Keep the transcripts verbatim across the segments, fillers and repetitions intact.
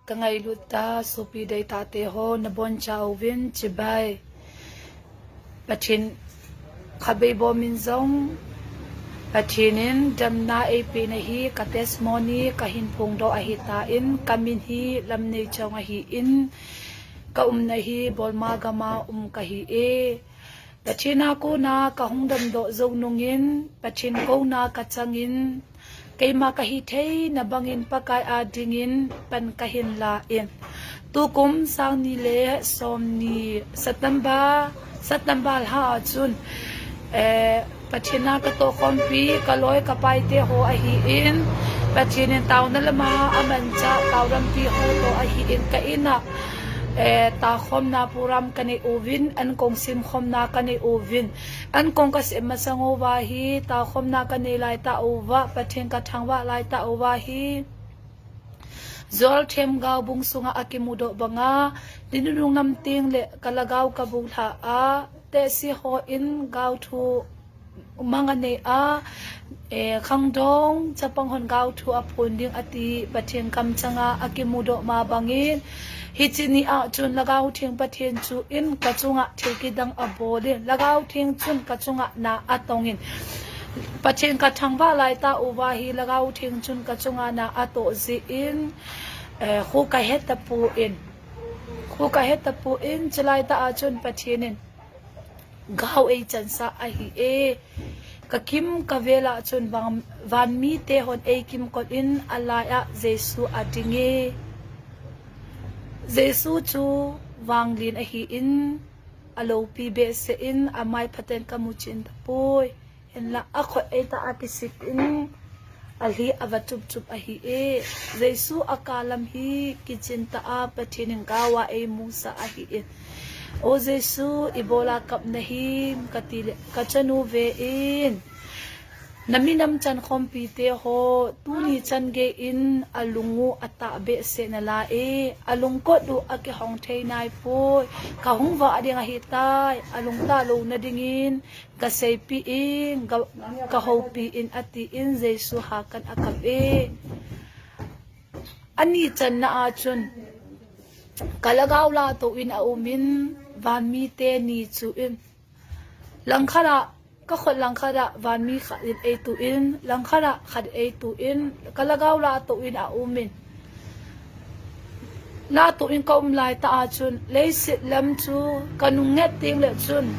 Ka ngailut ta, sopi deitahte ho, nabonchauvin chibai. Pathen khatvei bomin jong, Pathen in damna eipeh na hi ka testimony kahin phongdoh ahitan, kamin hi Lamneichong ahin, kaumna hi Burma gama um kahi e. Pathen a kona kahung damdoh jou nungin, Pathen kouna kachangin, keima kahitheina bangin Pakai a dingin pan kahin la in. Tukum sangni le somni September, September lha a chun, eh, Pathen a katohkhompi, kaloi kapaite ho ahin, Pathen in taona lama amanchah taorampi ho toh ahin, ka in a, eh, taokhomna program kanei uvin, ankong simkhomna kanei uvin. Ankong kasem masang uva hi, taokhomna kanei laitah uva, Pathen kathangvah laitah uva hi, Jolthem gaobung sunga akimudoh banga, dinunung nam teng le kalagao kabulha a, tehse hon gaothu mang anei a, eh, khangdong chapang hon gaothu aphon ding ati Pathen kamchanga akimudoh ma bangin, hiche ni a chun Lhagao Theng Pathen chu in kachunga thil kidang abol in, Lhagao Theng chun kachunga na atong in, Pathen kathangvah laitah uva hi Lhagao Theng chun kachunga na atoh jeh in, eh, kho kahe tapon, kho kahe tapon, chulaitah a chun Pathen in gao eichansah ahi e. Kakim kavel a chun van, vanmite hon eikimkot in alai a Jesu ading e. Jesu chu vanglin ahin, aloupi behseh in, amai phaten kamu chin tapoi. Hinlah akhut eitah a kisip in, alhi ava chupchup ahi e. Jesu akalam hi kichentah a Pathen in gao a eimusah ahin, O Jesu, ibola kap nahim, kati le, kachanu ve in, naminam chankhompite ho, tuni chan gei in alung u atah behseh nalai e, alungkot u akihong thei naipoi, kahung vah ding ahitai, alungtah louna dingin, kaseipeh in, ka, kahoupi in, atin Jesu hakan akap e. Ani channa a chun, kalhagao lahtoh in aumin, vanmite ni chu in, langkhat a, kakhut langkhat a vanmi khat in eitoh in, langkhat a khat eitoh in, kalhagao lahtoh in aumin, lahtoh in kaum laitah a chun, leiset lam chu kanung nget teng le chun,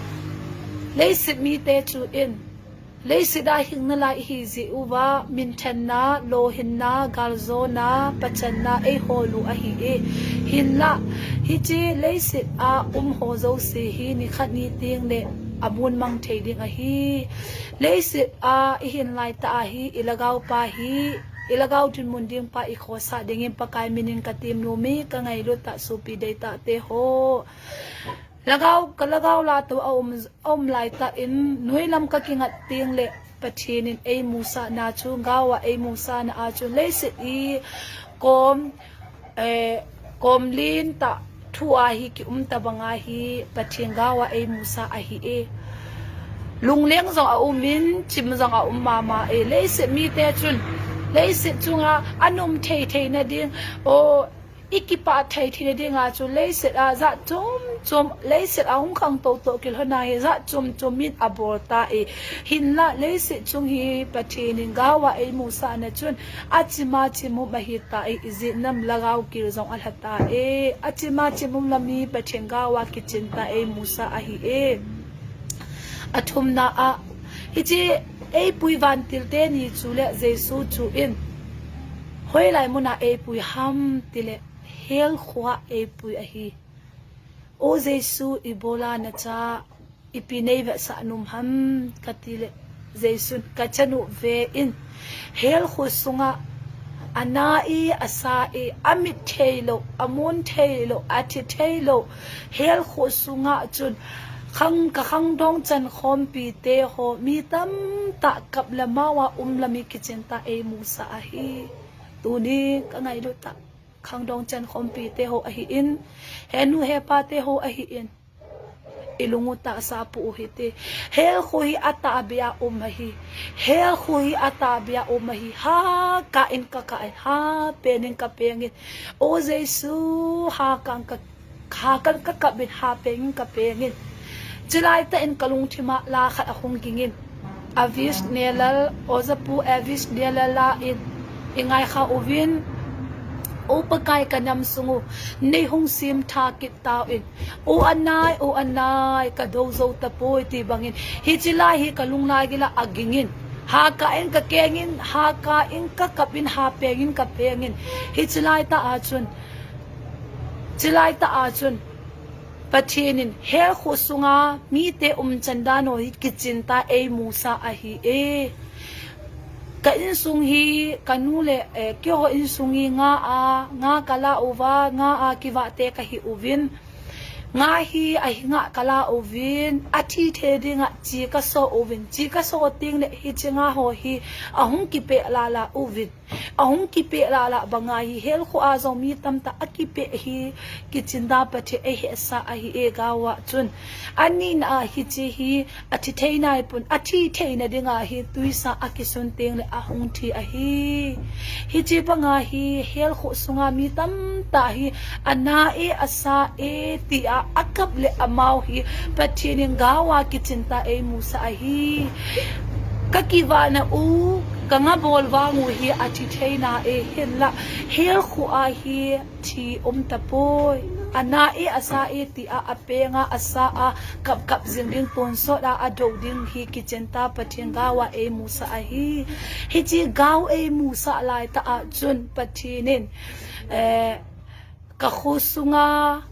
leiset mite chu in, leiset a hing nalai ihi jeh uva, minthanna, lohinna, galjona, pachanna eihol u ahi e. Hinlah, hiche leiset a um ho jouse hi nikhat ni teng le amun mang thei ding ahi. Leiset a ihin laitah a hi, ilhagao pa hi, ilhagao dinmun ding pa ikhosah dingin Pakai minin katem nom e, kangailut tah sopi deitahte ho. Lhagao, kalhagao lahtoh aum, aum laitah in, noilam kakingat teng le Pathen in eimusahna chu, gao a eimusahna a chu, leiset i kom, eh, kom lentah thu a hi kium tabang a hi Pathen gao a eimusah ahi e. Lungleng jong aumin, chim jong aum mama e. Leiset mite chun, leiset chunga anom thei theina ding, o, ikipah thei theina dinga chu leiset a jat chom chom, leiset a hung khangtou toh kilhona hi jat chom chom in abol tai. Hinlah leiset chung hi Pathen in gao a eimusahna chun achima chimum ahitai, ijeh inem lhagao kil jong alha tai. Achima chimum lam hi Pathen gao a kichentah eimusah ahi e. Athumna a, hiche eipui vantil teni chu le Jesu chu in, hoilai muna eipui ham tile, hell khoa eipui ahi. O Jesu, ibola nacha ipi neivetsah nom ham, kati le, Jesun kachanu ve in, hell kho sunga ana e, asa e, amit theilou, amun theilou, athi theilou, hell kho sunga chun khang, kakhangdong chankhompi te ho, mi tamtah kap le amao a um lam hi kichentah eimusah ahi. Tuni kangailut tah khangdong chankhompi te ho ahin, henu hepa te ho ahin, ilung u tahsa pu u hite. Hell khu hi atahbeh a um ahi. Hell khu hi atahbeh a um ahi. Hakah in kakah in, hapen in kapengin. O Jesu, hakah in ka, hakah in kakap in, hapen in kapengin. Chulai tah in kalungthim a la khat ahung gingin. Avis Nelal, Ojapu Avis Nelal la in, ingaikha uvin, O Pakai kanam sung u, nei hung simtha kit tauvin. O anai, o anai, kadou jou tapoi ti bangin. Hiche lai hi kalung lai gila agingin. Hakah in kakengin, hakah in kakap in, hapen in kapengin. Hiche lai tah a chun. Chulai tah a chun. Pathen in hell khu sunga mite umchan dan u hi kichin tah a eimusah ahi e. Ka insung hi, kanu le, eh, keiho insung hi nga a, nga kala uva, nga a kivah te kahi uvin. Nga hi ahinga kala uvin, athi thei dinga chi kaso uvin, chi kaso teng le hiche nga ho hi ahung kipeh lala uvin. Ahung kipeh lala banga hi hell khu a jong mi tamtah akipeh hi kichin tah a Pathen eihetsah ahi e gao a chun. Anina a hiche hi athi thei naipon, athi theina dinga hi tuisa akisun teng le ahung thi ahi. Hiche banga hi hell khu sunga mi tamtah hi ana e, asa e tia akap le amau hi Pathen in gao a kichin tah a eimusah ahi. Kakivahna u, kanga bol vang u hi athi theina e, hinla hell khu a hi thi um tapoi. Ana e, asa e tia apenga, asa a, kap kap jing ding, tonsot a adou ding hi kichin tah a Pathen gao a eimusah ahi. Hiche gao eimusah lai tah a chun Pathen in, eh, ka khu sunga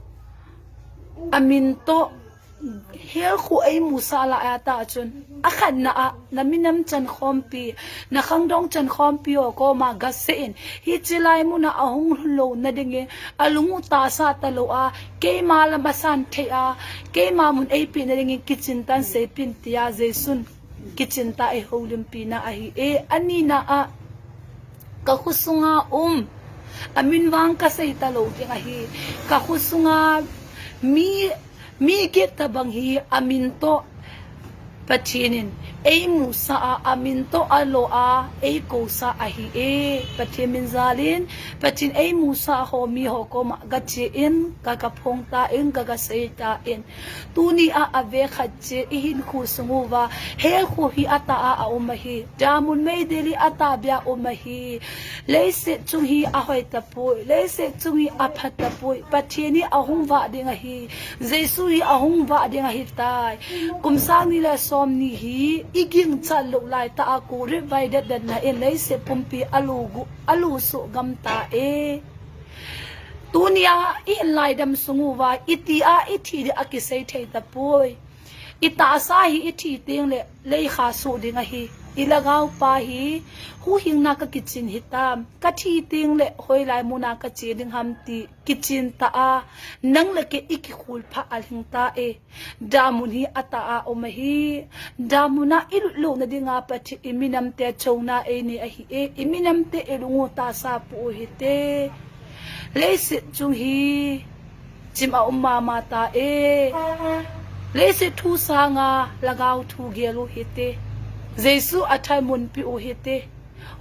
amin toh, hell khu eimusah lai a tah chun, akhatna a, na minam chankhompi, na khangdong chankhompi ho koma gasei in, hiche lai muna ahung lhun louna dingin, alung u tahsa talou a, keima lam asan thei a, keima mun eipeh na dingin kichin tah in seipeh in tia Jesun kichin tah a eihoulimpina ahi e. Anina a, ka khu sunga um, amin vang kasei talou ding ahi. Ka khu sunga mi, mi get tabang hi amin toh Pathen in eimusah a, amin toh alo a, eikousah ahi e. Pathen min jal in, Pathen eimusah ho mi ho koma gache in, ka, kaphong tan, ka, kasei tan. Tuni a, ave khat cheh, ihinkho sung uva hell khu hi atah a aum ahi. Damun meidil hi atahbeh a um ahi. Leiset chung hi ahoi tapoi, leiset chung hi apha tapoi. Pathen hi ahung vah ding ahi. Jesu hi ahung vah ding ahitai. Kum sang ni le som ni hi iginchat lou lai tah a khu rip vai det det na in leiset pumpi alu gu, alu suh gam ta e. Tunia ihin laidam sung uva, itia ithi ding akisei thei tapoi. Itahsa hi ithi teng le leikha suh ding ahi. Ilhagao pa hi huhhingna kakichin hitam, kathi teng le hoilai muna kache ding ham ti kichin tah a, nang le kei ikikhol pha alhing ta e. Damun hi atah a um ahi. Damun a ilut louna dinga Pathen iminamte chouna einei ahi e. Iminamte ilung u tahsa pu u hite. Leiset chung hi chim aum mama ta e. Leiset thu sanga lhagao thu gel u hite. Jesu atha mun pe u hite.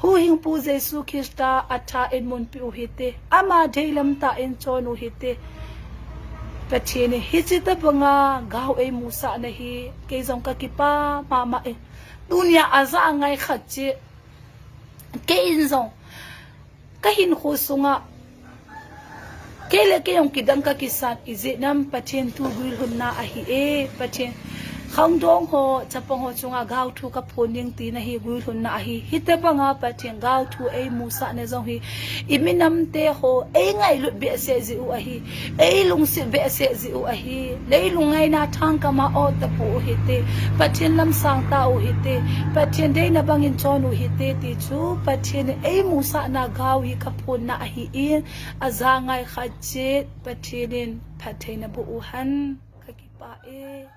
Huhhingpu Jesu Christa atha in mun pe u hite. Ama deilam tah in chon u hite. Pathen in hiche tabanga gao eimusah na hi kei jong kakipah mama e. Tunia ajah ngai khat cheh. Kei in jong kahinkho sunga kei le kei jong kidang kakisan, ijeh inem Pathen thu guilhunna ahi e. Pathen khangdong ho, chapang ho chunga gao thu kaphon ding tina hi guilhunna ahi. Hitabanga Pathen gao thu eimusah na jong hi iminamte ho eingailut behseh jeh u ahi. Eilungset behseh jeh u ahi. Leilung ngaina thangkam a ot tapu u hite. Pathen lam sang ta u hite. Pathen deina bangin chon u hite ti chu Pathen in eimusah na gao hi kaphonna ahi in, ajah ngai khat cheh Pathen in phatthei naboh u hen. Kakipah e.